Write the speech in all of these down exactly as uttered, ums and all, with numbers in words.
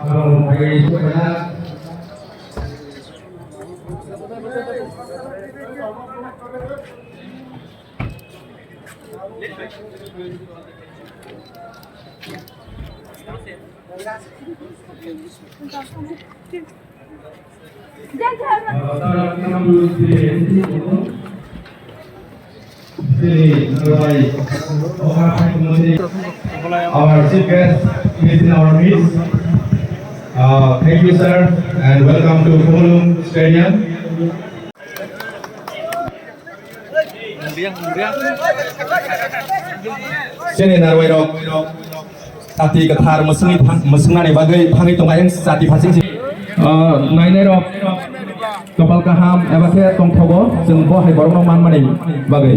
Our chief guest is in our midst. Uh, thank you, sir, and welcome to Khumulwng Stadium. Chini narwai rok. Jati kwthar mwswngni thang-, mwswngnani bagwi thangwi tongo ayang jati phasing si. Ah, nainai rok kopal kaham eba khe tongthogo, chwng bo hai borokno manmani bagwi.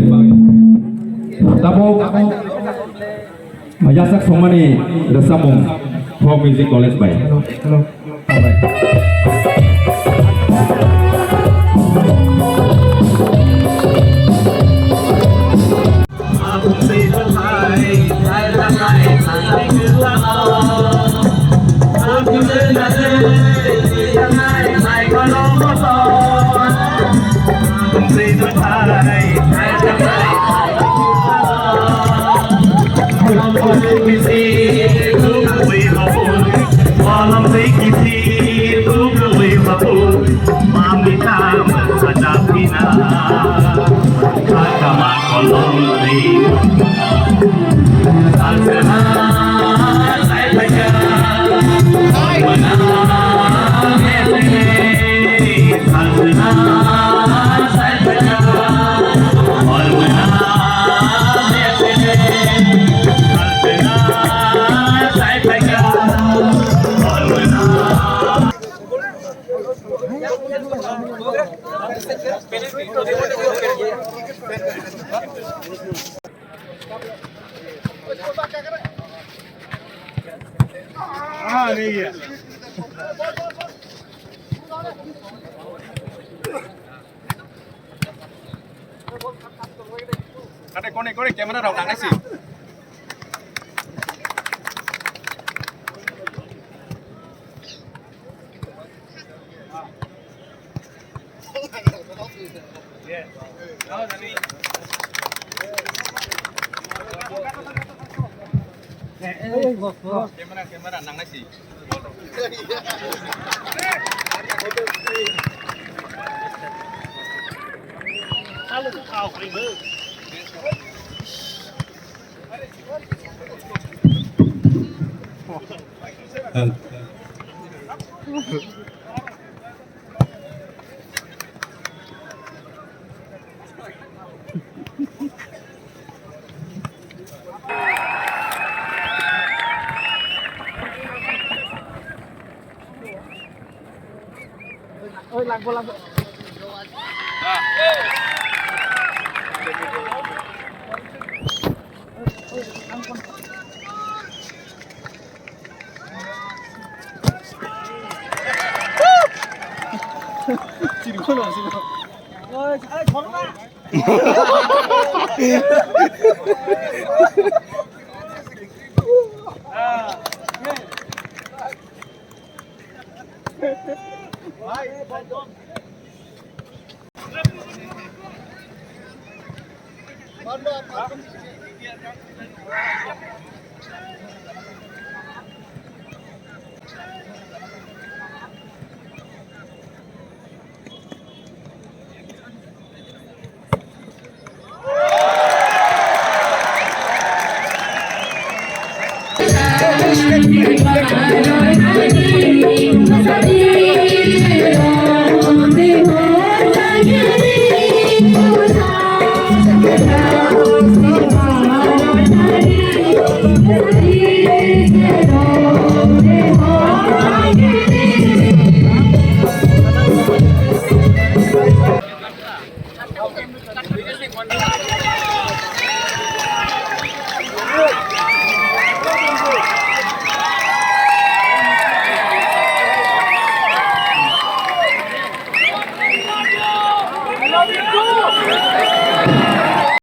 Tabuk yasak songmani rwchapmung Folk Music College bai. Ate kone kone camera rok nangnai si. Camera, camera nangnai si. Oi, lagbo, lagbo.